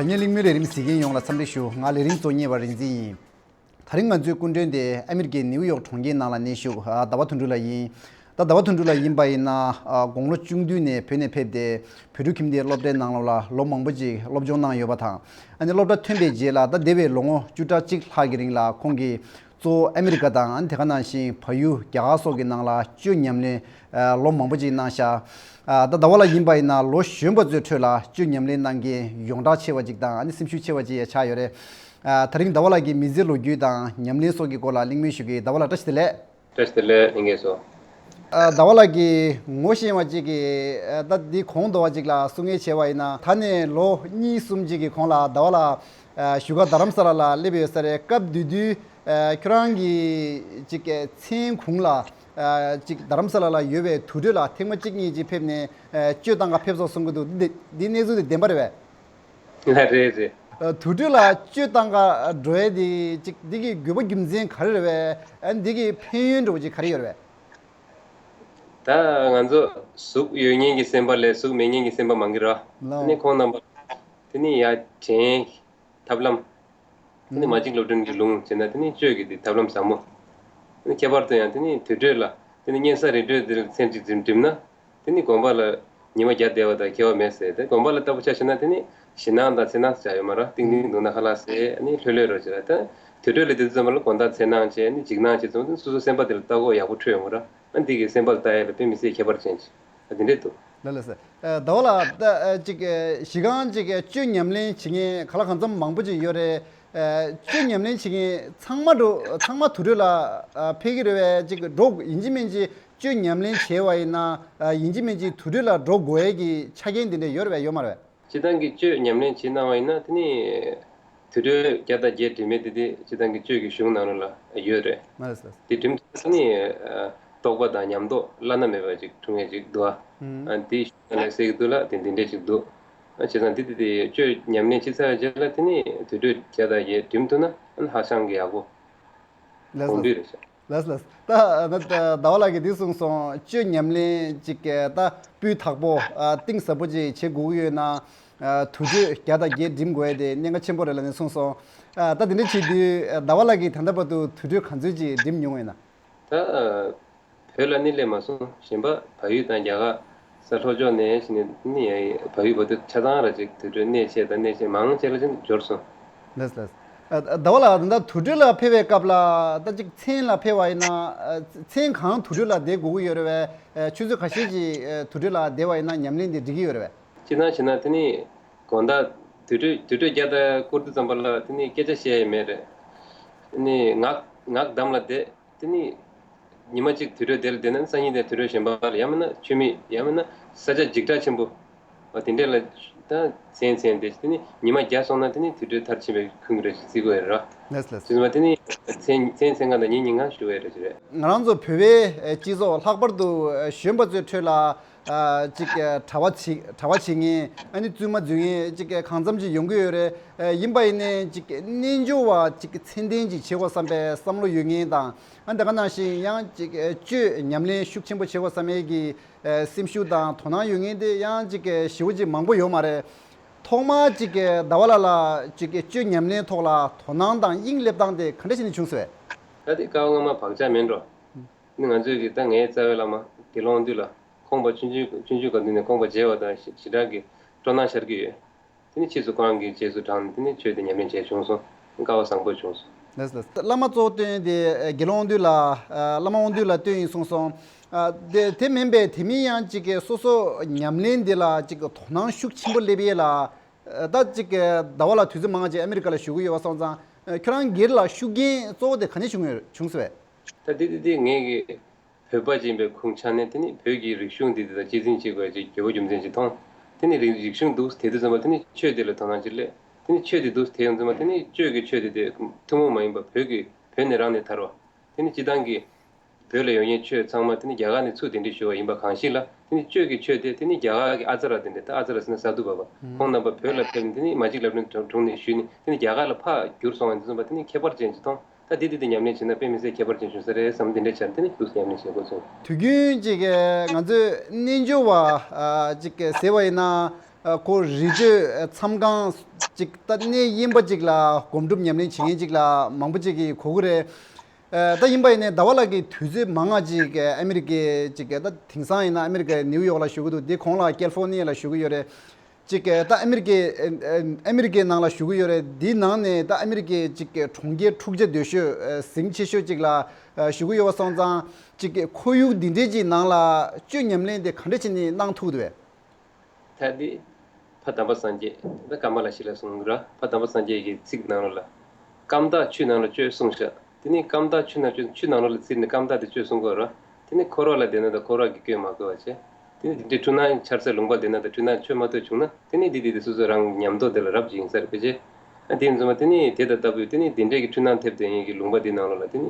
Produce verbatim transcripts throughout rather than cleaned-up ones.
ཉེ་གླེང་མོལ་ལས་རིམ་གཟིགས་མཁན་ཡོངས་ལ་འཚམས་འདྲི་ཞུ། ང་ལས་རིམ་གཙོ་གཉེར་བ་རིག་འཛིན་ཡིན། དེ་རིང་ང་ཚོའི་སྐུ་མགྲོན་དེ་ཨ་མི་རི་ཀའི་ནིའུ་ཡོག་གྲོང་ཁྱེར་ནང་ལ་གནས་བཞུགས་ཟླ་བ་དོན་གྲུབ་ལགས་ཡིན། ད་ཟླ་བ་དོན་གྲུབ་ལགས་ཡིན་པ་ཡིན་ན་དགུང་ལོ་ཆུང་དུས་ནས་བོད་ནས་ཕེབས་ཏེ་བོད་ཕྲུག་ཁྱིམ་སྡེའི་སློབ་གྲྭའི་ནང་ལོགས་ལ་ལོ་མང་པོ་ཅིག་སློབ་སྦྱོང་གནང་ཡོད་པ་དང་། ཨ་ནི་སློབ་གྲྭ་ཐོན་པའི་རྗེས་ལ་ད་འདས་པའི་ལོ་ངོ་བཅུ་ཕྲག་གཅིག་ལྷག་གི་རིང་ལ་ཁོང་གིས་གཙོ་བོ་ཨ་མི་རི་ཀ་དང་། ཨ་ནི་དེ་ག་ནང་བཞིན་བལ་ཡུལ་རྒྱ་གར་སོགས་ཀྱི་ནང་ལ་སྤྱོད་ཉམས་ལེན་ལོ་མང་པོ་ཅིག་གནང་ཤག་ད་ཟླ་བ་ལགས་ཡིན་པ་ཡིན་ན་ལོ་གཞོན་པ་ཚོའི་ཁྲོད་ལ་སྤྱོད་ཉམས་ལེན་གནང་མཁན་ཡོངས་གྲགས་ཆེ་བ་ཅིག་དང་། ཨ་ནི་སེམས་ཤུགས་ཆེ་བ་ཅིག་ཡང་ཆགས་ཡོད་རེད། ད་རིང་ཟླ་བ་ལགས་ཀྱི་མི་ཚེའི་ལོ་རྒྱུས་དང་ཉམས་ལེན་སོགས་ཀྱི་སྐོར་ལ་གླེང་མོལ་ཞུ་གི། ཟླ་བ་ལགས་བཀྲ་ཤིས་བདེ་ལེགས། བཀྲ་ཤིས་བདེ་ལེགས། ལྷན་རྒྱས་ཚོ། ཟླ་བ་ལགས་ཀྱིས་ངོ་ཤེས་པ་ཅིག་གིས་ད་འདི་གོང་དུ་བ་ཅིག་ལ་གསུང་མཁན་བྱས་པ་ཡིན་ན། ད་ནས་ལོ་གཉིས་གསུམ་ཅིག་གི་གོང་ལ་ཟླ་བ་ལགས་བཞུགས་སྒར་རྡ་རམ་ས་ལ་ལ་སླེབས་ཡོད་ས་རེད། སྐབས་དེ་དུས་ཁྱོད་རང་གི་ཅིག་མཚན་གུང་ལ་ཅིག་རྡ་རམ་ས་ལ་ལ་ཡོད་པའི་དུར་ཁྲོད་ལ་ཐེངས་མ་གཅིག་གཉིས་ཅིག་ཕེབས་ནས་སྤྱོད་བཏང་ག་ཕེབས་སོང་གསུང་གི་འདུག་འདི་འདི་གནས་ཚུལ་དེ་བདེན་པ་རེད་པས། ལགས་རེད་རེད། དུར་ཁྲོད་ལ་སྤྱོད་བཏང་ག་འགྲོ་ཡས་དེ་ཅིག་འདི་གི་དགོས་པ་རྒྱུ་མཚན་ག་རེ་རེད་པས། ཨ་འདི་གི་ཕན་ཡོན་འདྲ་བོ་ཅིག་ག་རེ་ཡོད་རེད་པས། ད་ང་ཚོ་གཟུགས་ཡོད་མཁན་གྱི་སེམས་པ་ལས་གཟུགས་མེད་མཁན་གྱི་སེམས་པ་མང་གི་ར། ལགས། དེ་ནས་ཁོང་རྣམ་པ་དེ་ནས་ཡར་དྲན་ཐབས་ལམ། དེ་ནི་མ་གཅིག་སློབ་སྟོན་གྱི་ལུང་བྱས་ན་དེ་ནི་སྤྱོད་ཀྱི་དེ་ཐབས་ལམ་ཟབ་མོ། དེ་ནི་ཁྱད་པར་དུ་ཡང་དེ་ནི་དུར་ཁྲོད་ལ་དེ་ནི་གཉན་ས་རི་ཁྲོད་དེར་མཚན་གཅིག་འགྲིམ་འགྲིམ་ན། དེ་ནི་དགོན་པ་ལ་ཉི་མ་བརྒྱ་བསྡད་པ་དང་ཁྱད་པར་མེད་ཟེར། དེ་དགོན་པ་ལ་ལྟ་བུ་ཆ་བཞག་ན་དེ་ནི་ཞེད་སྣང་དང་འཚེར་སྣང་ཟེར་ཡོད་མ་རེད། ཏིང་ཏིང་སྒྲུག་ན་ཧ་ལ་ཟེར། ཨ་ནི་ལྷོད་ལྷོད་རོ་བྱེད་ར། ད་དུར་ཁྲོད་ལ་དེ་ཙམ་པ་ལ་དགོང་དག་འཚེར་སྣང་བྱས་ནི་འཇིགས་སྣང་བྱས་ཙང་དེ་སོ་སོ་སེམས་པ་དེ་ལ་ལྟ་སྐོར་ཡག་པོ་འཕྲོད་ཡོང་གི་ར། ཨ་འདི་གི་སེམས་པ་ལ་ལྟ་ཡ་ལ་དཔེ་མི་སྲིད་ཁྱད་པར་ཅན་ཅིག་ཨ་དེ་འདྲས་འདུག་ལགས་ལགས་སེ། ཟླ་བ་ལགས། ད་ཅིག་གཞི་རྐང་ཅིག་སྤྱོད་ཉམས་ལེན་བྱེད་མཁན་ག་ལ་གང་འཚམ་མང་པོ་ཅིག་ཡོད་རེད། སྤྱོད་ཉམས་ལེན་བྱེད་མཁན་ཚང་མ་འགྲོ་ཚང་མ་དུར་ཁྲོད་ལ་ཕེབས་ཀྱི་རེད་པས། ཅིག་འགྲོ་ཡིན་གཅིག་མིན་གཅིག་སྤྱོད་ཉམས་ལེན་བྱས་པ་ཡིན་ན་ཡིན་གཅིག་མིན་གཅིག་དུར་ཁྲོད་ལ་འགྲོ་དགོས་ཡས་ཀྱི་ཆ་རྐྱེན་དེ་འདྲས་ཡོད་རེད་པས། ཡོད་མ་རེད་པས། སྤྱིར་བཏང་གི་སྤྱོད་ཉམས་ལེན་བྱེད་གནང་བ་ཡིན་ན་དེ་ནི་དུར་ཁྲོད་བརྒྱ་དང་བརྒྱད་འགྲིམ་མེད་དེ་དེ་སྤྱིར་བཏང་གི་སྤྱོད་ཀྱི་གཞུང་ནང་ལོགས་ལ་ཡོད་རེད། མ་རེད་ཟེར། དེ་འགྲིམ་ཐུབ་ན་དེ་ནི་རྟོག་པ་དང་ཉམས་རྟོགས་བླ་ན་མེད་པ་ཅིག་འཁྲུངས་ཡས་ཅིག་འདུག་ཨ། ཨ་དེ་གཞུང་ནང་ལ་གསལ་གྱི་འདུག་ལ། དེ་འདི་འདྲས་ཅིག་འདུག་ཨ། བྱས་ཙང་དེ་དེ་དེ་སྤྱོད་ཉམས་ལེན་བྱེད་ཚར་བའི་རྗེས་ལ་དེ་ནི་དུར་ཁྲོད་བརྒྱ་དང་བརྒྱད་འགྲིམ་ཐུབ་ན་ཨ་ཧ་ཅང་གི་ཡག་པོ། ལགས་གོང་འཕེལ་རེད་ཤག་ལགས་ལགས། ད་ད་ཟླ་བ་ལགས་ཀྱིས་འདི་གསུངས་སོང་། སྤྱོད་ཉམས་ལེན་ཅིག་ད་སྤུས་དག་པོ་གཏིང་ཟབ་པོ་ཅིག་བྱེད་དགོས་ཀྱི་ཡོད་ན་དུར་ཁྲོད་བརྒྱ་དང་བརྒྱད་འགྲིམ་དགོས་ཡ་དེ་གནད་འགག་ཆེན་པོ་རེད་ལབ་ནས་གསུངས་སོང་། ད་དེ་འདྲ་བྱེད་དུས་ཟླ་བ་ལགས་ཀྱིས་ད་ལྟ་བར་དུ་དུར་ཁྲོད་ག་ཚོད་ཅིག་འགྲིམ་མྱོང་ཡོད་ན། ད་བོད་ལ་ནི་སླེབས་མ་སོང་། གཞན་པ་བལ་ཡུལ་དང་རྒྱ་གར་ས་ལྷོ་ཕྱོགས་ནས་ཕྱིན་ནས་ནི་བལ་ཡུལ་བར་དུ་ཆ་ཚང་ར་ཅིག་དུར་ཁྲོད་གནས་བྱས་དང་གནས་བྱས་མང་ཆེ་ལ་ཅིག་འབྱོར་སོང་། ལགས་ལགས། ཨ་ཟླ་བ་ལགས། ད་ལྟ་དུར་ཁྲོད་ལ་ཕེབས་པའི་སྐབས་ལ་ད་ཅིག་མཚན་ལ་ཕེབས་པ་ཡིན་ན་མཚན་གང་དུར་ཁྲོད་ལ་བསྡད་དགོས་ཀྱི་ཡོད་རེད་པས། ཆུ་ཚོད་ག་ཤེད་ཅིག་དུར་ཁྲོད་ལ་བསྡད་པ་ཡིན་ན་ཉམས་ལེན་དེ་འགྲིག་གི་ཡོད་རེད་པས། སྤྱིར་བཏང་བྱས་ན་དེ་ནི་དགོང་དག་དུར་ཁྲོད་དུར་ཁྲོད་བརྒྱ་དང་སྐོར་དུས་ཙམ་པ་ལ་དེ་ནི་སྐད་ཆ་བཤད་ཡ་མེད་རེད། དེ་ནི་ངག་ངག་གདམས་ལ་བསྡད། དེ་ནི་ཉི་མ་གཅིག་དུར་ཁྲོད་དེ་ལ་བསྡད་ན་སང་ཉིན་དེ་དུར་ཁྲོད་གཞན་པ་ལ་ཡང་མིན་ན་ཆུ་མིག་ཡང་མིན་ན་ས་ཆ་འཇིགས་སྐྲག་ཆེན་པོ་བ་དེ་འདྲས་ལ་ད་མཚན་མཚན་དེ་དེ་ནི་ཉི་མ་བརྒྱ་སོང་ན་དེ་ནི་དུར་ཁྲོད་མཐར་ཕྱིན་པའི་ཁུངས་རེ་ཞིག་བརྩི་དགོས་ཡོད་ར། ལགས་ལགས། དེ་ཚོ་དེ་ནི་མཚན་མཚན་མཚན་གང་དང་ཉིན་ཉིན་གང་ཞུ་བའི་རེ་ཞིག་རེད། ང་རང་ཚོ་བོད་པའི་སྤྱི་ཚོགས་ལྷག་པར་དུ་གཞོན་པ་ཚོའི་ཁྲོད་ལ་ཅིག་གྲྭ་པ་བྱེད་གྲྭ་པ་བྱེད་མཁན། ཨ་ནི་བཙུན་མ་འཛུལ་མཁན་ཅིག་གང་འཚམ་ཅིག་ཡོང་གི་ཡོད་རེད། ཡིན་པ་ཡིན་ནའི་ཅིག་རྣལ་འབྱོར་བ་ཅིག་ཚད་ལྡན་ཅིག་བྱེད་དགོས་བསམ་པའི་བསམ་བློ་ཡོད་མཁན་དང་། ཨ་ནི་དེ་ག་ནང་བཞིན་ཡང་ཅིག་སྤྱོད་ཉམས་ལེན་ཤུགས་ཆེན་པོ་བྱེད་དགོས་བསམ་ཡས་ཀྱི་སེམས་ཤུགས་དང་དོ་སྣང་ཡོད་མཁན་དེ་ཡང་ཅིག་ཞེ་པོ་ཅིག་མང་པོ་ཡོད་མ་རེད། ཐོག་མར་ཅིག་ཟླ་བ་ལགས་ལ་ཅིག་སྤྱོད་ཉམས་ལེན་ཐོག་ལ་དོ་སྣང་དང་དབྱིངས་སླེབས་སྟངས་དེ་ག་འདྲ་བྱས་ནས་བྱུང་སོང་བས། ད་དེ་སྐབས་སྔ་མ་བག་ཆགས་མེད་འགྲོ། ནི་ང་ཚོས་ཀྱི་ད་ངའི་རྩ་བའི་བླ་མ་དགེ་སློང་འདུས་ལ་ཁོང་པ་ཆུང་ཆུང་ཆུང་ཆུང་སྐབས་འདི་ནས་ཁོང་པ་མཇལ་བ་དང་ཞེ་དྲག་གི་སྤྲོ་སྣང་ཤར་གྱི་ཡོད། དེ་ནི་ཕྱིས་སུ་ཁོང་གི་རྗེས་སུ་འབྲངས་ནས་དེ་ནི་ཆོས་དེ་ཉམས་ལེན་བྱས་བྱུང་སོང་། སྐལ་བ་བཟང་པོ་བྱུང་སོང་། ལགས་ལགས། བླ་མ་གཙོ་བོ་བསྟེན་དེ་དགེ་སློང་འདུས་ལ་བླ་མ་དབང་འདུས་ལ་བསྟེན་ཡིན་གསུངས་སོང་། དེ་དེ་མིན་པའི་དེ་མིན་ཡང་ཅིག་གི་སོ་སོ་ཉམས་ལེན་འདི་ལ་ཅིག་དོ་སྣང་ཤུགས་ཆེན་པོ་སླེབས་ཡས་ལ། ད་ཅིག་གི་ཟླ་བ་ལགས་དུས་ཚོད་མང་ཅིག་ཨ་མི་རི་ཀ་ལ་བཞུགས་ཀྱི་ཡོད་པ་སོང་ཙང་ཁྱོད་རང་སྒེར་ལ་ཤུགས་རྐྱེན་གཙོ་བོ་དེ་ག་ནས་བྱུང་ཡོད་བྱུང་སོང་བས། ད་དེ་དེ་དེ་ངས་ཀྱི་བོད་པ་ཅིག་ཡིན་པའི་ཁུངས་ཆ་ནས་དེ་ནི་བོད་ཀྱི་རིག་གཞུང་འདི་དེ་དང་གཅེས་འཛིན་བྱེད་དགོས་ཀྱི་དགོས་པ་རྒྱུ་མཚན་ཅིག་མཐོང་། དེ་ནི་རིག་རིག་གཞུང་འདུག་དེ་དུས་ཙམ་པ་དེ་ནི་ཆོས་དེ་ལ་དོ་སྣང་ཅིག་སླེབས། དེ་ནི་ཆོས་དེ་འདུག་དེ་ཡོང་ཙམ་པ་དེ་ནི་ཆོས་ཀྱི་ཆོས་དེ་དེ་ཐུན་མོང་མ་ཡིན་པ་བོད་ཀྱི་བོད་ནས་རང་ནས་དར་བ། དེ་ནི་སྤྱི་བཏང་གི་བོད་ལ་ཡོད་མཁན་ཆོས་ཚང་མ་དེ་ནི་རྒྱ་གར་ནས་ཚུར་གདན་འདྲེན་ཞུ་བ་ཡིན་པ་གང་ཞིག་ལ་དེ་ནི་ཆོས་ཀྱི་ཆོས་དེ་དེ་ནི་རྒྱ་གར་གྱི་ཨ་ཙ་ར་དེ་འདྲ། ད་ཨ་ཙ་ར་ཟེར་ན་ས་དུ་བ་བ། ཁོང་རྣམ་པ་བོད་ལ་ཕེབས་ནས་དེ་ནི་མ་གཅིག་ལབ་ནས་གྲོང་གྲོང་ནས་ཞུས་ནས་དེ་ནི་རྒྱ་གར་ལ་ཕར་བསྒྱུར་སོང་བ་དེ་ཚོ་དེ་ནི་ཁྱད་པར་ཅན་ཅིག་མཐོང་། ད་དེ་དེ་དེ་ཉམས་ལེན་བྱས་ན་དཔེ་མི་སྲིད་ཁྱད་པར་ཅན་བྱུང་ས་རེད་བསམ། དེ་འདྲ་བྱས་དེ་ནི་འདུག་ཉམས་ལེན་བྱེད་དགོས་སོང་། དུས་རྒྱུན་ཅིག་ང་ཚོས་རྣལ་འབྱོར་བ་ཅིག་ཟེར་བ་ཡིན་ན། ཨ་ཁོ་རི་ཁྲོད་མཚམས་ཁང་ཅིག་ད་གནས་དབེན་པ་ཅིག་ལ་སྒོམ་སྒྲུབ་ཉམས་ལེན་བྱེད་མཁན་ཅིག་ལ་མང་པོ་ཅིག་གིས་གོ་གི་རེད། ཨ་ད་ཡིན་པ་ཡིན་ནའི་ཟླ་བ་ལགས་ཀྱིས་དུས་ཚོད་མང་ང་ཅིག་ཨ་མི་རི་ཀའི་ཅིག་ད་དེང་སང་ཡིན་ན་ཨ་མི་རི་ཀའི་ནིའུ་ཡོག་ལ་བཞུགས་ཀྱི་འདུག་དེ་གོང་ལ་ཀེ་ལི་ཧྥོ་ནི་ཡ་ལ་བཞུགས་ཀྱི་ཡོད་རེད། ཅིག་ད་ཨ་མི་རི་ཀའི་ཨ་མི་རི་ཀའི་ནང་ལ་བཞུགས་ཀྱི་ཡོད་རེད། དེའི་ནང་ནས་ད་ཨ་མི་རི་ཀའི་ཅིག་གྲོང་ཁྱེར་འཁྲུག་ཆ་དོད་ཤོས་ཨ་གཟིངས་ཆེ་ཤོས་ཅིག་ལ་ཨ་བཞུགས་ཀྱི་ཡོད་པ་སོང་ཙང་ཅིག་ཁོར་ཡུག་འདི་འདྲའི་ཅིག་ནང་ལ་གཅོད་ཉམས་ལེན་དེ་ག་འདྲ་བྱས་ནས་གནང་ཐུབ་ཀྱི་འདུག་བས། ད་འདི་ཕ་དམ་པ་སངས་རྒྱས་ད་ཀ་མ་ལ་ཤཱི་ལ་གསུང་གི་ར། ཕ་དམ་པ་སངས་རྒྱས་ཀྱི་ཚིག་ནང་ལོགས་ལ། རྐམ་སྟག་ཆུ་ནང་ལ་སྤྱོད་གསུངས་ཤག་དེ་ནས་རྐམ་སྟག་ཆུ་ནང་སྤྱོད་ཆུ་ནང་ལོགས་ལ་བཙིར་ནས་རྐམ་སྟག་དེ་སྤྱོད་གསུང་གི་ར། དེ་ནས་འཁོར་བ་ལ་བསྡད་ན་ད་འཁོར་བ་གི་སྐྱོན་མ་གོ་བ་བྱས། དེ་ནས་དེ་འདྲའི་འཁྲུལ་སྣང་འཆར་ས་ལུང་པ་བསྡད་ན་ད་འཁྲུལ་སྣང་ཆོད་མ་ཐུབ་བྱུང་ན་དེ་ནས་འདི་དེ་དེ་སོ་སོ་རང་ཉམས་རྟོགས་དེ་ལ་རབ་ཅིག་ཡིན་ས་རེད་ཕལ་ཆེར། ཨ་དེ་ཡིན་ཙང་མ་དེ་ནས་དེ་ད་ལྟ་བུ་དེ་ནས་དེ་འདྲའི་གི་འཁྲུལ་སྣང་ཐེབས་བསྡད་མཁན་གྱི་ལུང་པ་འདི་ནང་ལོགས་ལ་དེ་ནས་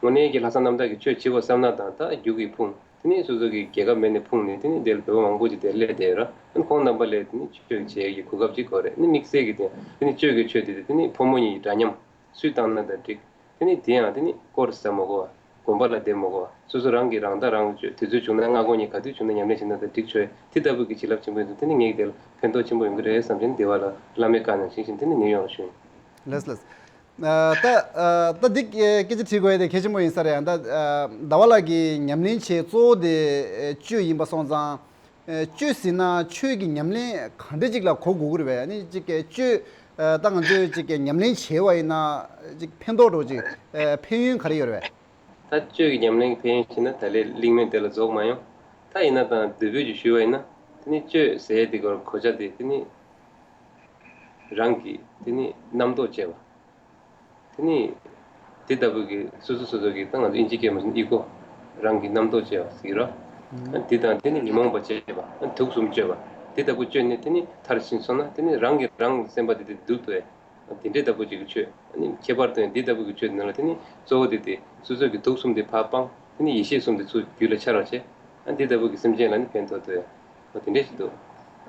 དངོས་གནས་ཀྱི་ལྷག་བསམ་རྣམ་དག་གི་ཆོས་བྱེད་དགོས་བསམ་ན་དང་ད་རྒྱུག་གི་ཕུང་། དེ་ནས་སོ་སོ་གི་རྒྱལ་ཁབ་མེད་ནས་ཕུང་ནས་དེ་ནས་དེ་ལ་བོད་པ་མང་པོ་ཅིག་དེར་སླེབས་བསྡད་ཡོད་ར། ཨ་ཁོང་རྣམ་པ་ལ་དེ་ནས་ཆོས་བྱེད་ཀྱི་གོ་སྐབས་ཅིག་དགོས་རེད། ནི་དམིགས་བསལ་གྱི་དེ་དེ་ནས་གཅོད་ཀྱི་ཆོས་དེ་དེ་ནས་ཕོ་མོ་གཉིས་འདྲ་མཉམ་སུས་བཏང་ན་ད་འགྲིག་དེ་ནས་དེ་ཡང་དེ་ནས་སྐོར་ཟ་མ་དགོས་པ། དགོན་པ་ལ་བསྡད་མ་དགོས་པ། སོ་སོ་རང་གིས་རང་ཐག་རང་གཅོད། དུས་ཚོད་བྱུང་ན་སྔ་དགོང་གཉིས་ག་དུས་བྱུང་ན་ཉམས་ལེན་བྱེད་ན་ད་འགྲིག་ཆོག་དེ་ལྟ་བུ་གི་བྱིན་རླབས་ཆེན་པོ་ཡིན་དུས་དེ་ནི་ངེད་ཀྱི་དེ་ལ་ཕན་ཐོགས་ཆེན་པོ་ཡོང་གི་རེད་བསམ་བྱས་ནས་འདི་བ་ལ་བླ་མའི་བཀའ་གནང་བཞིན་བཞིན་དེ་ནི་ནིའུ་ཡོག་ལ་བཞུགས་ཡིན། ལགས་ལགས། ཨ་ད་ཨ་ད་འདི་སྐད་ཆ་དྲི་དགོས་ཡ་དེ་གལ་ཆེན་པོ་ཡིན་ས་རེད། ཨ་ད་ཨ་ཟླ་བ་ལགས་ཀྱི་ཉམས་ལེན་བྱེད་གཙོ་བོ་དེ་ཨ་གཅོད་ཡིན་པ་སོང་ཙང་། ཨ་གཅོད་ཟེར་ན་ཆོས་ཀྱི་ཉམས་ལེན་ག་འདྲ་ཅིག་ལ་གོ་དགོས་ཀྱི་རེད་པས། ཨ་ནི་ཅིག་གཅོད་ཨ་ད་ང་ཚོས་ཅིག་ཉམས་ལེན་བྱས་པ་ཡིན་ན་ཅིག་ཕན་ཐོགས་འགྲོ་ཅིག་ཨ་ཕན་ཡོན་ག་རེ་ཡོད་རེད་པས། ད་གཅོད་ཀྱི་ཉམས་ལེན་གྱི་ཕན་ཡོན་བྱས་ན་ད་ལས་གླེང་མོལ་དེ་ལ་རྫོགས་མ་ཡོང་། ད་ཡིན་ན་ད་མདོ་དཔེ་ཅིག་ཞུས་པ་ཡིན་ན་དེ་ནི་གཅོད་ཟེར་ཡ་དེ་གོ་གོ་ཆ་དེ་དེ་ནི་རང་གི་དེ་ནི་རྣམ་རྟོག་བཅད་པ། དེ་ནི་དེ་ལྟ་བུ་གི་སོ་སོ་སོ་སོ་གི་ད་ང་ཚོ་ཨིན་ཇི་སྐད་མ་ཟིན་ཨི་གོ་རང་གི་རྣམ་རྟོག་བཅད་པ་ཟེར་གི་ར། དེ་དང་དེ་ནི་ཉོན་མོངས་པ་བཅད་པ། དུག་གསུམ་གཅོད་པ། དེ་ལྟ་བུ་གཅོད་ནས་དེ་ནི་མཐར་ཕྱིན་སོང་ན་དེ་ནི་རང་གི་རང་སེམས་པ་དེ་དེ་སྡུག་ཏུ་ཨེ། དེ་འདྲའི་ལྟ་བུ་ཅིག་གི་ཆོས། ཨ་ནི་ཁྱད་པར་དུ་ཡང་འདི་ལྟ་བུ་གི་ཆོས་འདི་ནང་ལ་དེ་ནི་གཙོ་བོ་དེ་དེ་སོ་སོ་གི་དུག་གསུམ་དེ་ཕར་སྤངས། དེ་ནི་ཡེ་ཤེས་གསུམ་དེ་ཚུར་རྒྱུད་ལ་འཆར་བ་བྱས། ཨ་འདི་ལྟ་བུ་གི་སེམས་ཅན་ལ་ནི་ཕན་ཐོགས་དོ། ཨ་དེ་འདྲ་ཞིག་འདུག་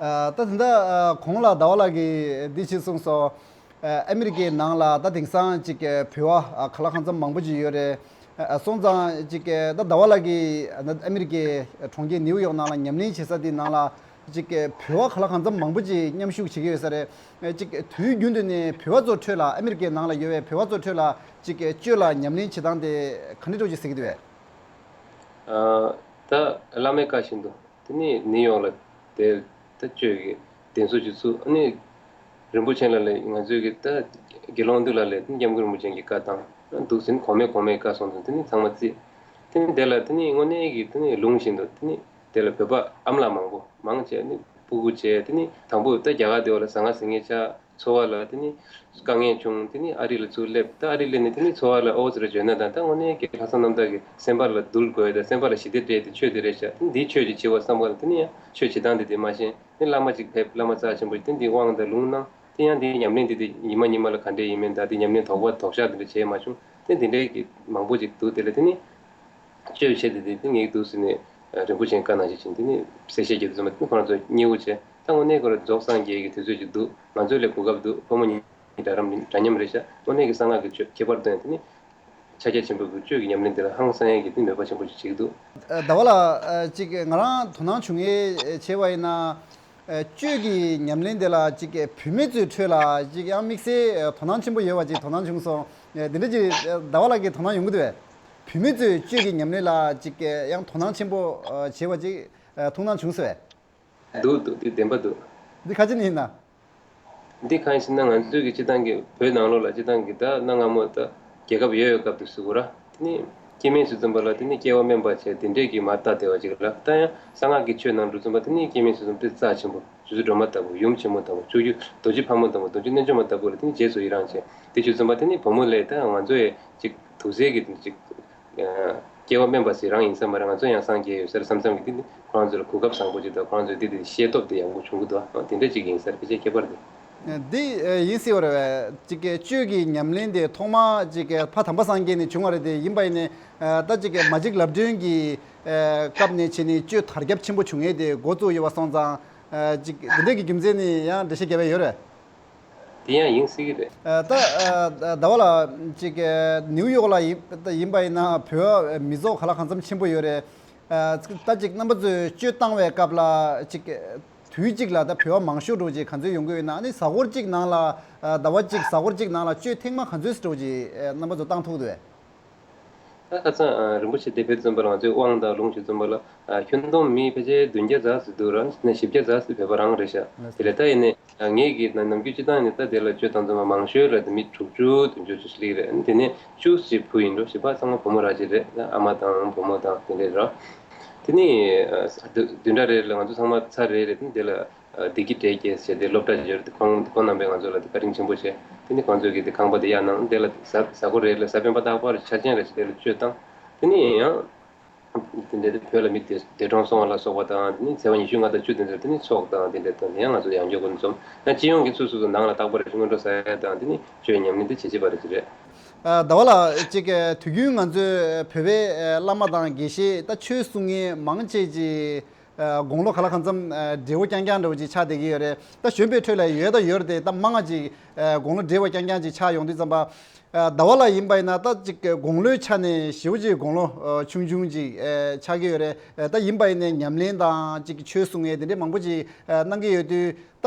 ཨ་ད་དེ་འདྲ་ཨ་གོང་ལ་ཟླ་བ་ལགས་ཀྱིས་འདི་ཞིག་གསུངས་སོང་། ཨ་ཨ་མི་རི་ཀའི་ནང་ལ་ད་དེང་སང་ཅིག་ཨ་བོད་པ་ཨ་ག་ལ་གང་འཚམ་མང་པོ་ཅིག་ཡོད་རེད། ཨ་སོང་ཙང་ཅིག་ཨ་ད་ཟླ་བ་ལགས་ཀྱིས་ཨ་ཨ་མི་རི་ཀའི་གྲོང་ཁྱེར་ནིའུ་ཡོག་ནང་ལ་ཉམས་ལེན་བྱེད་ས་དེའི་ནང་ལ་ཅིག་ཨ་བོད་པ་ག་ལ་གང་འཚམ་མང་པོ་ཅིག་མཉམ་ཞུགས་བྱེད་ཀྱི་ཡོད་ས་རེད། ཨ་ཅིག་དུས་རྒྱུན་དུ་ནས་བོད་པ་ཚོ་ཁྲོད་ལ་ཨ་མི་རི་ཀའི་ནང་ལ་ཡོད་པའི་བོད་པ་ཚོ་ཁྲོད་ལ་ཅིག་གཅོད་ལ་ཉམས་ལེན་བྱེད་སྟངས་དེ་ག་འདྲ་འདྲ་ཅིག་གཟིགས་ཀྱི་འདུག་བས། ཨ་ད་བླ་མའི་བཀའ་བཞིན་དུ་དེ་ནས་ནིའུ་ཡོག་ལ་དེ་ད་གཅོད་ཀྱི་གདན་ས་ཅིག་བཙུགས། ཨ་ནི་རིན་པོ་ཆེ་ལགས་ལ་ང་ཚོའི་གི་ད་དགེ་སློང་འདུས་ལགས་ལ་དེ་ནས་སྐྱབས་མགོན་རིན་པོ་ཆེ་གི་བཀའ་བཏང་། ཨ་འདུག་ཟིན་གོང་མའི་གོང་མའི་བཀའ་སོང་དུས་དེ་ནས་ཚང་མ་བརྩིས། དེ་ནས་དེ་ལ་དེ་ནས་དངོས་གནས་ཀྱི་དེ་ནས་ལུང་བཞིན་དུ་དེ་ནས། དེ་ལ་བོད་པ་ཨ་མ་ལགས་མང་པོ་མང་ཆེ་ནི་སྤུ་གུ་བྱས་དེ་ནི་དང་པོ་ད་རྒྱ་གར་དེ་བ་ལ་ཟ་ང་ཟིང་ངེ་ཆགས། འཚོ་བ་ལ་དེ་ནི་དཀའ་ངལ་བྱུང་། དེ་ནི་ཨ་རི་ལ་ཚུར་སླེབས། ད་ཨ་རི་སླེབས་ནས་དེ་ནི་འཚོ་བ་ལ་ཨོ་ཙི་ར་འཇོན་ན་དང་ད་དངོས་གནས་ཀྱི་ལྷག་བསམ་རྣམ་དག་གི་སེམས་པ་ལ་འདུལ་དགོས་དང་སེམས་པ་ལ་ཞི་བདེ་སྤྲད་དེ་ཆོས་དེ་རེད་ཤག་དེ་ནི་འདིའི་ཆོས་ཅིག་བྱེད་དགོས་བསམ་པ་ལ་དེ་ནི་ཡང་ཆོས་བྱེད་སྟངས་དེ་དེ་མ་ཤེས། དེ་བླ་མ་ཅིག་ཕེབས། བླ་མ་རྩ་ཆེན་པོ་ཅིག་དེ་འདི་དབང་དང་ལུང་གནང་། དེ་ཡང་དེའི་ཉམས་ལེན་དེ་དེ་ཉི་མ་ཉི་མ་ལ་ག་འདྲས་ཡིན་མིན་དང་དེ་ཉམས་ལེན་དོགས་པ་དོགས་ཤག་དེ་འདྲ་བྱས་མ་བྱུང་། དེ་དེ་འདྲའི་གི་མང་པོ་ཅིག་འདུག་དེ་ལ་དེ་ནི། གཅོད་བྱེད་དེ་དེ་དེ་ངེས་འདུག་ཟེར་ནས་རིན་པོ་ཆེའི་བཀའ་ནང་བཞིན་བྱིན། དེ་ནི་གསལ་བཤད་རྒྱབ་དུས་ཙམ་པ་དེ་ཁོ་རང་ཚོ་མཉེས་པོ་བྱས། ད་དངོས་གནས་ཁོ་རང་རྫོགས་སངས་རྒྱས་ཀྱི་དུས་ཚོད་ཅིག་འདུག་ང་ཚོ་ལས་གོ་སྐབས་འདུག་ཕོ་མོ་གཉིས་འདྲ་རམ་འདྲ་མཉམ་རེད་ཤག་དངོས་གནས་ཀྱི་གསང་སྔགས་ཀྱི་ཆོས་ཁྱད་པར་དུ་ཡང་དེ་ནི་ཕྱག་རྒྱ་ཆེན་པོའི་གི་གཅོད་ཀྱི་ཉམས་ལེན་དེ་ལ་ཧང་སང་ཡས་ཀྱི་དེ་མོས་པ་ཆེན་པོ་ཅིག་བྱེད་ཀྱི་འདུག་ཟླ་བ་ལགས་ཅིག་ང་རང་དོ་སྣང་བྱུང་ཡས་བྱས་པ་ཡིན་ན། ཨ་གཅོད་ཀྱི་ཉམས་ལེན་དེ་ལ་ཅིག་བུད་མེད་ཚོའི་ཁྲོད་ལ་ཅིག་ཡང་དམིགས་བསལ་དོ་སྣང་ཆེན་པོ་ཡོད་པ་ཅིག་དོ་སྣང་བྱུང་སོང་། འདི་འདྲ་ཅིག་ཟླ་བ་ལགས་ཀྱིས་དོ་སྣང་ཡོང་གི་འདུག་བས། བུད་མེད་ཚོས་གཅོད་ཀྱི་ཉམས་ལེན་ལ་ཅིག་ཡང་དོ་སྣང་ཆེན་པོ་བྱེད་པ་ཅིག་ཐུགས་སྣང་བྱུང་སོང་བས། འདུག་འདུག་འདི་བདེན་པ་འདུག་འདི་ག་ཅི་ནས་ཡིན་ན། འདི་གང་ཡིན་ཟེར་ན་ང་ཚོའི་གི་སྤྱི་བཏང་གི་བོད་ནང་ལོགས་ལ་སྤྱི་བཏང་གི་ད་གནའ་སྔ་མོ་ད་རྒྱལ་ཁབ་ཡོད་ཡོད་སྐབས་དུས་སུ་གོ་ར། དེ་ནི་སྐྱེ་དམན་སུ་འཛོམས་པ་ལ་དེ་ནི་སྐྱེ་བ་དམན་པ་བྱས་དེ་འདྲས་ཀྱི་མ་ལྟ་བདེ་བ་ཅིག་ལ། ད་ཡང་གསང་སྔགས་ཀྱི་ཆོས་ནང་དུ་འཛོམས་པ་དེ་ནི་སྐྱེ་དམན་སུ་འཛོམས་ཏེ་རྩ་ཆེན་པོ་རྗེ་བཙུན་སྒྲོལ་མ་ལྟ་བུ་ཡུམ་ཆེན་མོ་ལྟ་བུ་ཆོས་བརྒྱུད་རྡོ་རྗེ་ཕག་མོ་ལྟ་བུ་རྡོ་རྗེ་རྣལ་འབྱོར་མ་ལྟ་བུ་ལ་དེ་ནི་རྗེས་སུ་ཡི་རང་བྱས། དེ་ཆུ་འཛོམས་པ་དེ་ནི་བུ་མོ་ལས་ད་ང་ཚོ་ཡི་ཅིག་དུག་སེལ་གྱི་དེ་ཅིག་སྐྱེ་བ་དམན་པ་ཞིག་རང་ཡིན་ས་མ་རེད། ང་ཚོ་ཡང་སངས་རྒྱས་ཡོད་ས་རེད་བསམ་བསམ་གྱི་དེ་ནི་ཁོ་རང་ཚོ་ལ་གོ་སྐབས་བཟང་པོ་ཅིག་དང་ཁོ་རང་ཚོས་དེ་དེ་ཤེས་སྟོབས་དེ་ཡག་པོ་བྱུང་གི་འདུག་ཨ་དེ་འདྲ་ཅིག་ཡིན་ས་རེད། ཕལ་ཆེར་ཁྱད་པར་དེ། འདི་ཡིན་སྲིད་པ་རེད་བས། ཅིག་གི་གཅོད་ཀྱི་ཉམས་ལེན་དེ་ཐོག་མ་ཅིག་གི་ཕ་དམ་པ་སངས་རྒྱས་ནས་བྱུང་བ་རེད་དེ། ཡིན་པ་ཡིན་ནའི་ད་ཅིག་གི་མ་གཅིག་ལབ་སྒྲོན་གྱི་སྐབས་ནས་བྱས་ནས་གཅོད་དར་ཁྱབ་ཆེན་པོ་བྱུང་ཡས་དེ་འགོ་བཙུགས་ཡོད་པ་སོང་ཙང་། ཅིག་འདི་འདྲ་གི་རྒྱུ་མཚན་ནི་ཡང་འགྲེལ་བཤད་རྒྱབ་ཡས་ཡོད་རེད། དེ་ཡང་ཡིན་སྲིད་ཀྱི་རེད། ཨ་ད་ཨ་ཟླ་བ་ལགས་ཅིག་ནིའུ་ཡོག་ལ་ཡིན་ཡིན་པ་ཡིན་ན་བོད་མི་ཚོགས་ག་ལ་གང་འཚམ་ཆེན་པོ་ཡོད་རེད། ཨ་ད་ཅིག་རྣམ་པ་ཚོས་གཅོད་བཏང་བའི་སྐབས་ལ་ཅིག་ དུས་གཅིག་ལ་ད་བོད་པ་མང་ཤོས་འདྲ་བོ་ཅིག་ག་ཚོད་ཡོང་གི་ཡོད་ན། ཨ་ནི་གཟའ་འཁོར་གཅིག་ནང་ལ་ཨ་ཟླ་བ་གཅིག་གཟའ་འཁོར་གཅིག་ནང་ལ་གཅོད་ཐེངས་མ་ག་ཚོད་འདྲ་བོ་ཅིག་ཨ་རྣམ་པ་ཚོ་བཏང་ཐུབ་འདུག་གས། ད་ཁ་སང་ཨ་རིན་པོ་ཆེ་དེ་ཕེབས་ཙམ་པ་ལ་ང་ཚོས་དབང་དང་ལུང་ཞུས་ཙམ་པ་ལ་ཨ་ཁྱོན་བསྡོམས་མི་ཕལ་ཆེར་བདུན་བརྒྱ་ཙམ་ཞིག་འདུག་ར། ནས་བཞི་བརྒྱ་ཙམ་ཞིག་བོད་པ་རང་རེད་ཤག། དེ་ལས་ད་ཡིན་ནའི་ངས་ཀྱི་ནམ་རྒྱུན་སྤྱི་བཏང་ནས་ད་དེ་ལ་གཅོད་བཏང་ཙམ་པ་མང་ཤོས་ལ་དེ་མི་དྲུག་ཅུ་བདུན་ཅུ་ཅིག་སླེབས་རེད། དེ་ནས་བཅུ་ཞིག་བུ་ཡིན་འགྲོ། བཞི་པ་ཚང་མ་བུ་མོ་ར་ཅིག་རེད། ཨ་མ་དང་བུ་མོ་དང་དེ་འདྲས་ར། དེ་ནས་ཨ་བདུན་ཕྲག་རེ་རེ་ལ་ང་ཚོ་ཚང་མ་ཚར་རེ་རེ་དེ་ནས་དེ་ལ། བདེ་སྐྱིད་སྒྲའི་སྐྱེས་ཟེར་ཏེ་སློབ་གྲྭ་ཡོད་རེད། ཁོང་ཁོང་རྣམ་པས་ང་ཚོ་ལ་བཀའ་དྲིན་ཆེན་པོ་བྱས། དེ་ནི་ཁོང་ཚོས་ཀྱི་དེ་ཁང་པ་དེ་གཡར་གནང་། དེ་ལ་གཟའ་གཟའ་འཁོར་རེ་ལ་གཟའ་སྤེན་པ་རྟག་པར་ཆ་ཅན་རེ་ཞིག་དེ་ལ་གཅོད་བཏང་། དེ་ནི་ཡང་དེ་འདྲའི་བོད་ལ་མི་འདས་འདས་གྲོངས་སོང་བ་ལ་སོགས་པ་དང་། དེ་ནི་ཚེས་པ་ཉི་ཤུ་ལྔ་དང་བཅུ་དེ་ཚོ་དེ་ནི་ཚོགས་དང་དེ་འདྲ་དང་། ཡང་ང་ཚོ་ཡང་བསྐྱར་འགོ་འཛོམས་ན། སྤྱི་ཡོངས་ཀྱི་སོ་སོ་སོ་ནང་ལ་རྟག་པར་སྔོན་འགྲོ་ཟ་ཡ་དང་། དེ་ནི་གཅོད་ཉམས་ལེན་དེ་བྱེད་བྱེད་པ་རེ་ཞིག་རེད། ཟླ་བ་ལགས་ཅིག་དུས་རྒྱུན་ང་ཚོའི་བོད་པའི་བླ་མ་དང་དགེ་བཤེས་ད་ཆོས་གསུང་མཁན་མང་ཆེ་ཅིག་དགུང་ལོ་ག་ལ་གང་འཚམ་བགྲེས་པོ་རྐྱང་རྐྱང་འདྲ་བོ་ཅིག་ཆགས་བསྡད་ཀྱི་ཡོད་རེད། ད་གཞོན་པའི་ཁྲོད་ལ་ཡོད་ད་ཡོད་རེད་དེ། ད་མང་ང་ཅིག་དགུང་ལོ་བགྲེས་པོ་རྐྱང་རྐྱང་ཅིག་ཆགས་ཡོང་དུས་ཙམ་པ། ཟླ་བ་ལགས་ཡིན་པ་ཡིན་ན་ད་ཅིག་དགུང་ལོའི་ཆ་ནས་ཞེ་པོ་ཅིག་དགུང་ལོ་ཆུང་ཆུང་ཅིག་ཆགས་ཀྱི་ཡོད་རེད། ད་ཡིན་པ་ཡིན་ནའི་ཉམས་ལེན་དང་ཅིག་ཆོས་གསུང་མཁན་དེ་འདྲས་མང་པོ་ཅིག་གནང་གི་ཡོད་དུས། ད་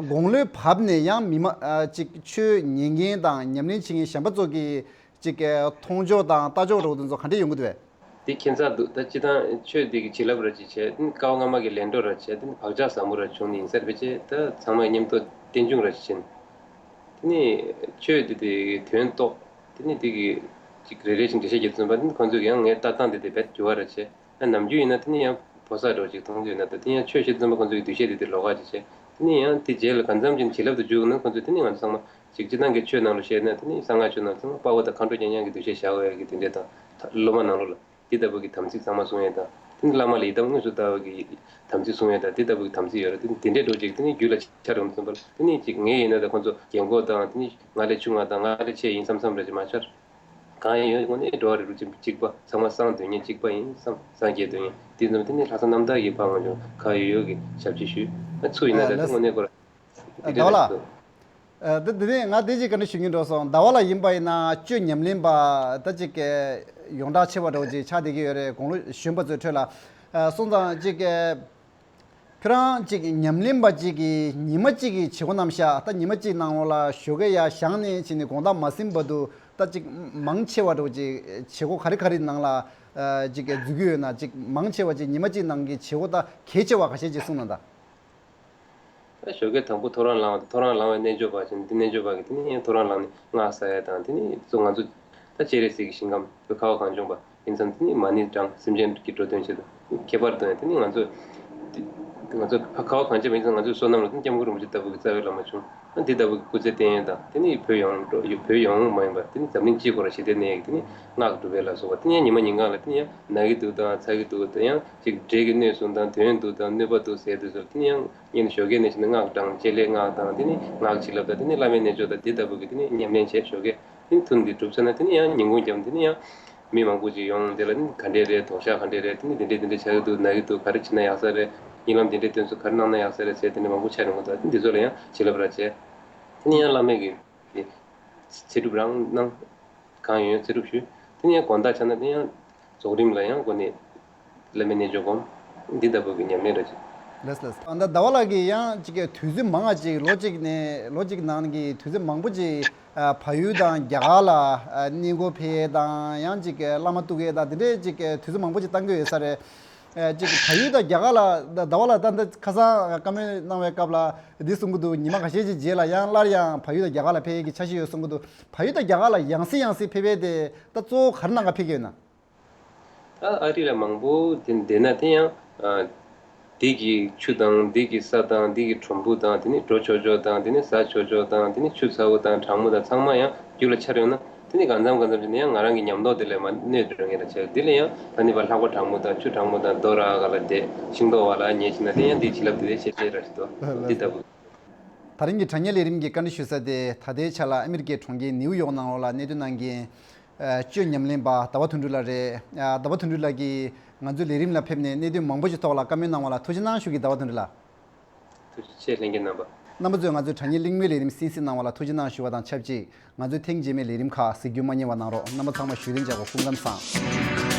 དགུང་ལོའི་བབ་ནས་ཡང་མི་མང་ཅིག་ཆོས་ཉན་མཁན་དང་ཉམས་ལེན་བྱེད་མཁན་གཞན་པ་ཚོ་གི་ཅིག་མཐོང་ཕྱོགས་དང་ལྟ་ཕྱོགས་འདྲ་བོ་དེ་ཚོ་ག་འདྲས་ཡོང་གི་འདུག་བས། དེ་ཁྱད་མཚར་འདུག། ད་སྤྱི་བཏང་ཆོས་འདི་གི་བྱིན་རླབས་ར་ཅིག་བྱས། དེ་ནི་སྐལ་བ་སྔ་མ་གི་ལས་འགྲོ་ར་བྱས། དེ་ནི་བག་ཆགས་ཟབ་མོ་ར་བྱུང་ནས་ཡིན་ས་རེད་པས་ཅེ། ད་ཚང་མ་མཉམ་དུ་རྟེན་འབྱུང་ར་ཅིག་བྱས་ནས། དེ་ནི་ཆོས་འདི་དེ་དོན་རྟོགས། དེ་ནི་དེ་གི་ཅིག་རེ་རེ་བཞིན་འགྲེལ་བཤད་རྒྱག་ཙམ་པ། དེ་ནི་ཁོང་ཚོས་ཀྱང་ངའི་ལྟ་སྟངས་དེ་དེ་རྦད་འགྱུར་བ་ར་བྱས། ཨ་ནམ་རྒྱུན་ཡིན་ན་དེ་ནི་ཡང་ཕོ་གསར་འདྲ་བོ་ཅིག་མཐོང་རྒྱུ་ཡོད་ན། ད་དེ་ཡང་ཆོས་བཤད་ཙམ་པ་ཁོང་ཚོ་གི་འདུ་ཤེས་དེ་དེ་ལོགས་ཀ་ཅིག་བྱས། དེ་ནི་ཡང་དེ་རྗེས་ལ་གང་འཚམ་ཅིག་བྱིན་རླབས་དེ་འཇུག་ན། ཁོང་ཚོས་དེ་ནི་ང་ཚོ་ཚང་མ་ཅིག་སྤྱི་བཏང་གི་ཆོས་ནང་ལ་བཤད་ན། དེ་ནི་གསང་སྔགས་ཆོས་ནང་ཚང་མ་དཔའ་བོ་དང་མཁའ་འགྲོ་རྐྱང་རྐྱང་གི་འདུ་ཤེས་བཞག་དགོས་ཡ་གི་དེ་འདྲས་དང་། སློབ་མ་ནང་ལོགས་ལ་དེ་ལྟ་བུ་གི་དམ་ཚིག་གཙང་མ་སྲུང་ཡ་དང་། དེ་ནི་བླ་མ་ལ་ཡི་དམ་དངོས་སུ་བསྟར་བ་གི་དམ་ཚིག་སྲུང་ཡ་དང་། དེ་ལྟ་བུ་གི་དམ་ཚིག་ཡོད་རེད། དེ་ནི་དེ་འདྲས་འགྲོ་ཅིག་དེ་ནི་རྒྱུད་ལ་ཆགས་འགྲོ་ཙམ་པ་ལ། དེ་ནི་ཅིག་ངས་ཡིན་ན་ད་ཁོང་ཚོ་རྒན་གོག་དང་། དེ་ནི་ང་ལས་ཆུང་བ་དང་ང་ལས་ཆེ་ཡིན་བསམ་བསམ་རེ་ཅིག་མ་ཆགས། གང་ཡིན་ཡོད་དངོས་གནས་འགྲོ་བ་རིགས་དྲུག་ཅིག་གཅིག་པ། ཚང་མ་སངས་དོན་གཉེར་གཅིག་པ་ཡིན་བསམ། སངས་རྒྱས་དོན་གཉེར་དེ་ཙམ། དེ་ནི་ལྷག་བསམ་རྣམ་དག་གིས་ཕར་ང་ཚོ་ག་ཡོད་ཡོད་ཀྱི་ཞབས་ཕྱི་ཞུས། ཨ་ཚུར་ཡིན་ན་ད་ལགས་དངོས་གནས་ཁོ་ར་དེ་ཟླ་བ་འདྲ་ལགས། རེད་འདུག། ད་དེ་ནས་ང་དེ་ཅིག་བཀའ་འདྲི་ཞུ་སྙིང་འདོད་སོང་། ཟླ་བ་ལགས་ཡིན་པ་ཡིན་ན་གཅོད་ཉམས་ལེན་པ་ད་ཅིག་ཡོངས་གྲགས་ཆེ་བ་འདྲ་བོ་ཅིག་ཆགས་བསྡད་ཀྱི་ཡོད་རེད། དགུང་ལོ་གཞོན་པ་ཚོའི་ཁྲོད་ལ། སོང་ཙང་ཅིག་ཁྱོད་རང་ཅིག་ཉམས་ལེན་པ་ཅིག་གིས་ཉི་མ་གཅིག་གི་བྱེད་སྒོ་རྣམ་གཞག། ད་ཉི་མ་གཅིག་ནང་ལོགས་ལ་ཞོགས་ཀས་ཡར་བཞེངས་ནས་ཕྱིན་ནས་དགོང་དག་མ་ཟིན་བར་དུ་ད་ཅིག་མང་ཆེ་བ་འདྲ་བོ་ཅིག་བྱེད་སྒོ་ག་རེ་ག་རེ་ནང་ལ་ཅིག་འཛུལ་གྱི་ཡོད་ན། ཅིག་མང་ཆེ་བ་ཅིག་ཉི་མ་གཅིག་ནང་གི་བྱེད་སྒོ་ད་གལ་ཆེ་བ་ཁ་ཤས་ཅིག་གསུངས་གནང་དང་། ད་ཞོགས་ཀས་དང་པོ་ཐོ་རངས་ལངས་པ་དང་། ཐོ་རངས་ལངས་པའི་རྣལ་འབྱོར་པ་ཅིག་འདི། རྣལ་འབྱོར་པ་གིས་དེ་ནས་ཡང་ཐོ་རངས་ལངས་ནས་སྔགས་བཟླ་ཡ་དང་། དེ་ནས་གཙོ་ང་ཚོ་ད་སྤྱན་རས་གཟིགས་ཀྱི་ཞིང་ཁམས་བོད་ཁ་བ་གངས་ལྗོངས་པ་ཡིན་ཙང་། དེ་ནས་མ་ཎི་བགྲང་། སེམས་ཅན་གྱི་འགྲོ་དོན་ཆེད་དུ། ཁྱད་པར་དུ་ཡང་དེ་ནས་ང་ཚོ་ང་ཚོ་ཁ་བ་གངས་ཅན་པ་ཡིན་ཙང་། ང་ཚོའི་བསོད་ནམས་ལ་དེ་ནས་སྐྱབས་མགོན་རིན་པོ་ཆེ་ལྟ་བུ་གི་རྩ་བའི་བླ་མ་བྱུང་། འདི་ལྟ་བུ་གི་སྐུ་ཚེ་བརྟན་ཡ་དང་། དེ་ནས་བོད་ཡོངས་བོད་ཡོངས་མ་ཡིན་པར་དེ་ནས་འཛམ་གླིང་སྤྱིའི་སྐོར་ལ་ཞི་བདེ་གནས་ཡ་གི་དེ་ནས་སྔགས་སྒྲུབ་པའི་ལ་སོགས་པ། དེ་ནས་ཡང་ཉི་མ་ཉིན་གང་ལ་དེ་ནས་ཡང་ན་གི་འདུག་དང་ཚ་གི་འདུག་དང་། ཡང་ཅིག་འབྲས་ཀྱི་གནོད་སོང་དང་། དོན་འདུག་དང་གནོད་པ་འདུག་ཟེར་དུས་ཚོད་དེ་ནས་ཡང་ཉིན་ཞོགས་ཀས་ནས་བྱས་ནས་སྔགས་བགྲང་། ཅེས་ལས་སྔགས་དང་། དེ་ནས་སྔགས་བྱིན་རླབས་དང་། དེ་ནས་བླ་མའི་རྣལ་འབྱོར་དང་། དེ་ལྟ་བུ་གི་དེ་ནས་ཉམས་ལེན་བྱས། ཞོགས་ཀས་དེ་ནས་ཐུན་འདི་གྲུབ་ཚར་ན་དེ་ནས་ཡང་ཉིན་གུང་རྒྱབ་དེ་ནས་ཡང་མི་མང་པོ་ཅིག་ཡོང་། དེ་ལ་ནི་ག་འདྲས་རེད། དོགས་ཤ་ག་འདྲས་རེད། དེ་ནི་དེ་འདྲས་དེ་འདྲས་ཆགས་ཀྱི་འདུག་ན་གི་འདུག་ག་རེ་བྱེད་ན་ཡག་ས་རེད། གཉིད་ལམ་དེ་འདྲས་སྟོན་ཚུལ་ག་རེ་གནང་ན་ཡག་ས་རེད་ཟེར། དེ་འདྲས་མང་པོ་ཆགས་ཡོང་གི་འདུག། དེ་འདི་ཚོ་ལ་ཡང་བྱིན་རླབས་ར་བྱས། དེ་ནི་ཡང་བླ་མས་ཀྱི་ཚེ་སྒྲུབ་རང་གནང་། གང་ཡོད་ཚེ་སྒྲུབ་ཞུས། དེ་ནི་ཡང་དགོང་དག་ཆགས་ན་དེ་ཡང་རྫོགས་རིམ་ལ་ཡང་འགོ་ནས་བླ་མའི་རྣལ་འབྱོར་སྒོམ། འདི་ལྟ་བུ་གི་ཉམས་ལེན་ར་བྱས། ལགས་ལགས། ཨ་ད་ཟླ་བ་ལགས་ཀྱིས་ཡང་ཅིག་གི་དུས་ཚོད་མང་བ་ཅིག་ལོ་གཅིག་ནས་ལོ་གཅིག་ནང་གི་དུས་ཚོད་མང་པོ་ཅིག་ཨ་བལ་ཡུལ་དང་རྒྱ་གར་ལ་ཨ་གནས་སྐོར་ཕེབས་ཡས་དང་། ཡང་ཅིག་གི་བླ་མ་གཏུག་ཡས་དང་། དེ་འདྲས་ཅིག་གི་དུས་ཚོད་མང་པོ་ཅིག་བཏང་གི་ཡོད་ས་རེད། ཨ་ཅིག་བལ་ཡུལ་དང་རྒྱ་གར་ལ་ད་ཟླ་བ་ལགས་ད་ལྟ་ཁ་སང་བཀའ་མོལ་གནང་བའི་སྐབས་ལ་འདི་གསུང་གི་འདུག། ཉི་མ་ཁ་ཤས་ཅིག་རྗེས་ལ་ཡང་སླར་ཡང་བལ་ཡུལ་དང་རྒྱ་གར་ལ་ཕེབས་ཡས་ཀྱི་འཆར་གཞི་ཡོད་གསུང་གི་འདུག། བལ་ཡུལ་དང་རྒྱ་གར་ལ་ཡང་སེ་ཡང་སེ་ཕེབས་ཡས་དེ་ད་གཙོ་བོ་ག་རེ་གནང་ག་ཕེབས་ཀྱི་ཡོད་ན། ད་ཨ་རི་ལ་མང་པོ་དེ་བསྡད་ན་དེ་ཡང་ཨ་འདི་གི་ཆུ་དང་། འདི་གི་ས་དང་། འདི་གི་གྲུམ་བུ་དང་། དེ་ནི་འགྲོ་ཆོག་ཆོག་དང་། དེ་ནི་ཟ་ཆོག་ཆོག་དང་། དེ་ནི་ཆུ་ཚ་བོ་དང་གྲང་མོ་དང་ཚང་མ་ཡང་རྒྱུད་ལ་འཆར་ཡོང་ན། དེ་ནི་གང་འཚམ་གང་འཚམ་བྱས་ནས་ཡང་ང་རང་གི་ཉམས་རྟོགས་དེ་ལས་མར་གནོད་འགྲོ་ངེས་ལ་བྱས། དེ་ལས་ཡང་ད་ནི་བ་ལྷགས་པ་གྲང་མོ་དང་ཆུ་གྲང་མོ་དང་རྡོ་ར་ག་ལ་བསྡད། ཤིང་ཏོག་བ་ལ་ཉལ་ཕྱིན་ན་དེ་ཡང་འདི་བྱིན་རླབས་དེ་ལས་ཤེས་ཤེས་ར་ཞིག་འདུག། འདི་ལྟ་བུ། ད་རིང་གི་དྲ་བརྙན་ལས་རིམ་གྱི་བཀའ་འདྲི་ཞུ་ས་དེ་ད་ལྟའི་ཆ་ལ་ཨ་མི་རི་ཀའི་གྲོང་ཁྱེར་ནིའུ་ཡོག་ནང་ལོགས་ལ་གནས་སྡོད་གནང་མཁན་ཨ་གཅོད་ཉམས་ལེན་པ་ཟླ་བ་དོན་གྲུབ་ལགས་རེད། ཨ་ཟླ་བ་དོན་གྲུབ་ལགས་ཀྱིས་ང་ཚོའི་ལས་རིམ་ལ་ཕེབས་ནས་གནད་དོན་མང་པོ་ཞིག་ཐོག་ལ་བཀའ་མོལ་གནང་བ་ལ་ཐུགས་རྗེ་གནང་ཞུ་གི། ཟླ་བ་དོན་གྲུབ་ལགས། ཐུགས་རྗེ་ཆེ། ལྷན་རྒྱས་རྣམ་པ། རྣམ་པ་ཚོས་ང་ཚོའི་དྲ་བརྙན་གླེང་མོལ་ལས་རིམ་གསན་གཟིགས་གནང་བ་ལ་ཐུགས་རྗེ་གནང་ཞུ་བ་དང་ཆབས་ཅིག། ང་ཚོའི་ཐེངས་རྗེས་མའི་ལས་རིམ་ཁག་གཟིགས་རྒྱུ་མ་བསྙེལ་བ་གནང་རོགས། རྣམ་པ་ཚང་མ་བཞུགས་གདན་འཇགས་དགོས། སྐུ་ཁམས་བཟང་།